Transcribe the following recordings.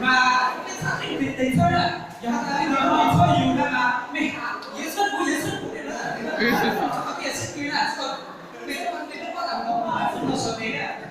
Mas nej txhob teeb teeb txhob na, yog has tas nej txhob yus na mas mej has Yexus kuv, Yexus kuv na, txhob tias sib tw na, txhob, nej txhob, nej txhob tas no, txhob no sawv daws na,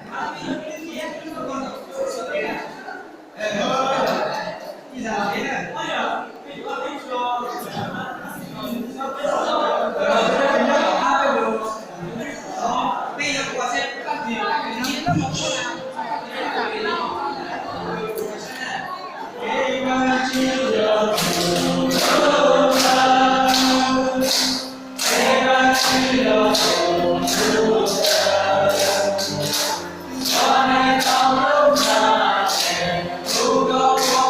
sawv daws na.